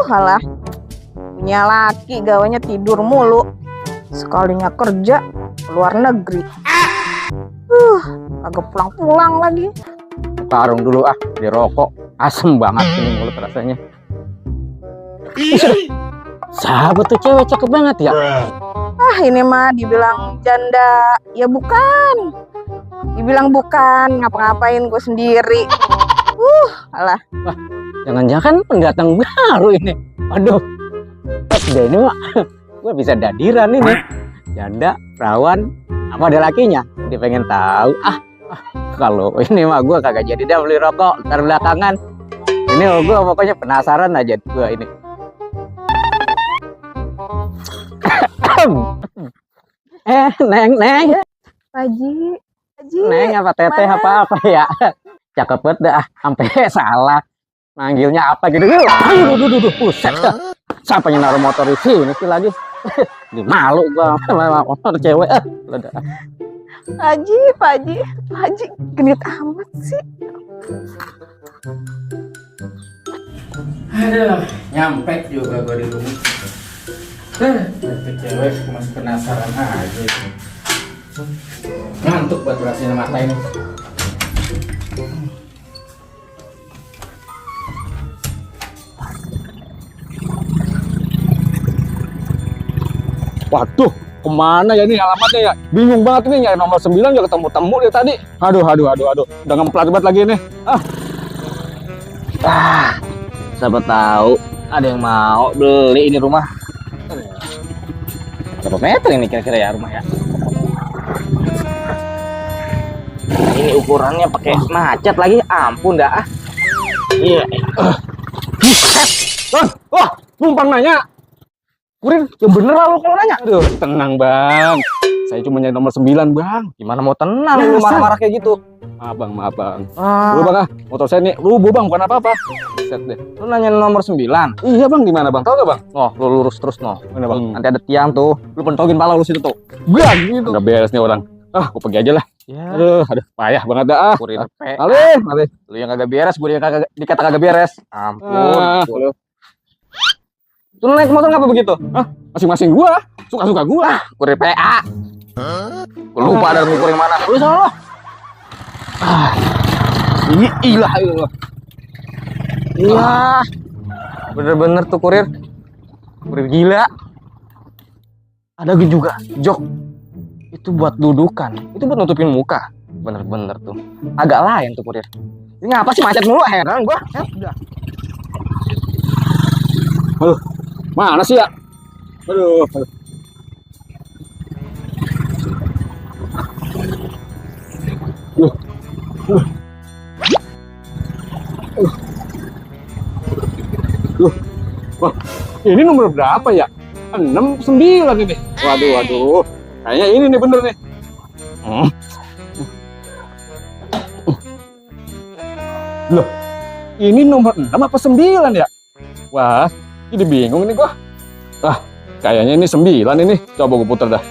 Alah, punya laki gawanya tidur mulu. Sekalinya kerja luar negeri. Agak pulang-pulang lagi. Karung dulu di rokok. Asem banget ini mulut rasanya. Sahabat tuh cewek cakep banget ya. Ini mah dibilang janda, ya bukan. Dibilang bukan, ngapa-ngapain gue sendiri. Alah. Wah, jangan-jangan pendatang baru ini. Aduh, deh ini mah gue bisa dadiran ini. Janda, perawan, apa ada lakinya? Dia pengen tahu. Kalau ini mah gue kagak jadi dah beli rokok ntar belakangan. Ini gue pokoknya penasaran aja gue ini. Neng. Paji. Neng apa teteh apa ya? Cakep banget dah, sampai salah. Manggilnya apa gitu. Aduh, buset. Siapa yang naruh motor di sini sih lagi? Malu gua sama motor cewek. Paji, genit amat sih. Aduh, nyampe juga gua di rumah. Itu cewek masih penasaran aja. Ngantuk buat berasin mata ini. Waduh, kemana ya ini alamatnya ya? Bingung banget nih, nyari nomor 9 gak ketemu-temu dia tadi. Aduh. Udah ngemplat banget lagi nih. Siapa tahu ada yang mau beli ini rumah. Berapa meter ini kira-kira ya rumah ya? Ini ukurannya pakai macet lagi, ampun dah. Iya. Wah, numpang nanya. Kurir, ya bener lah lu kalau nanya. Aduh, tenang bang. Saya cuma nyari nomor 9 bang. Gimana mau tenang lu marah-marah kayak gitu? Maaf bang. Lu bang motor saya nih rubuh bang, bukan apa-apa. Set deh. Lu nanya nomor 9? Iya bang, gimana bang? Tahu gak bang? Lu lurus terus Mana bang? Nanti ada tiang tuh. Lu pentogin pala lu situ tuh. Bang gitu. Udah beres nih orang. Gua pergi aja lah. Ya. Aduh, payah banget dah. Kurir. Alih. Lu yang kagak beres, gua yang kagak dikata kagak beres. Ampun. Lu naik motor ngapa begitu? Masing-masing gua, suka-suka gua. Kurir PA. Gua lupa ada ngukur yang mana. Lu salah. Ini ilah. Iya. Bener-bener tuh kurir gila. Ada juga jok. Itu buat dudukan. Itu buat nutupin muka. Bener-bener tuh. Agak lain tuh kurir. Ini ngapa sih macet mulu? Heran gua. Udah. Mana sih ya? Aduh. Wah, ini nomor berapa ya? 6, 9 ini. Waduh. Kayaknya ini nih bener nih. Loh, ini nomor 6 apa 9 ya? Wah, jadi bingung ini gua. Kayaknya ini 9 ini. Coba gua puter dah.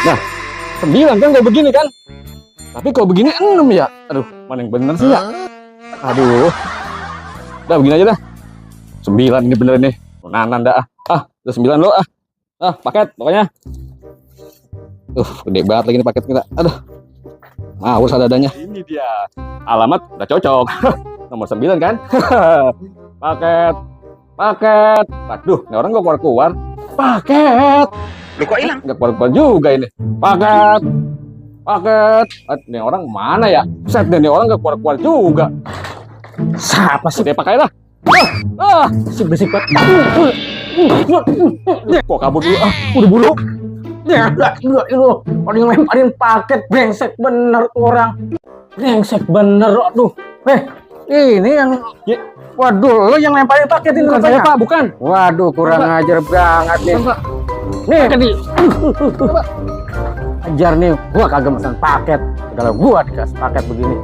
Nah, 9 kan kalau begini kan? Tapi kalau begini 6 ya? Aduh, mana yang bener sih ya? Aduh. Udah begini aja dah. 9 ini bener nih. Nanan dah. Udah 9 lo paket pokoknya. Gede banget lagi nih paket kita. Aduh. Harus ada adanya. Ini dia. Alamat udah cocok. Nomor 9 kan? Paket. Waduh, ini orang gak keluar-keluar. Paket. Lu kok hilang? Gak keluar-keluar juga ini. Paket. Ini orang mana ya? Set deh, ini orang gak keluar-keluar juga. Siapa sih dia pakai lah? Berisik banget. Kok kabur dulu? Udah bulu. Ya, lu orang yang lemparin paket brengsek bener orang. Brengsek bener, aduh. Ini yang waduh, lo yang lemparin paket ini saya Pak, bukan? Waduh, kurang ajar banget nih. Nih, ajar nih, gua kagak pesan paket. Kalau gua dikasih paket begini,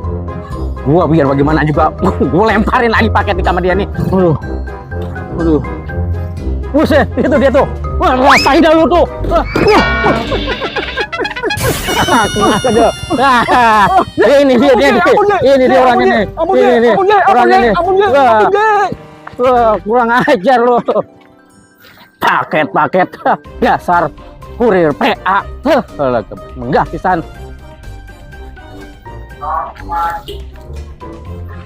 gua biar bagaimana juga, gua lemparin lagi paket di kamar dia nih. Aduh. Buset, itu dia tuh. Wah, rasain dah lu tuh. Ini dia orang ini. Ini orang ini. kurang ajar lu. Paket dasar kurir PA. Menggah pisan.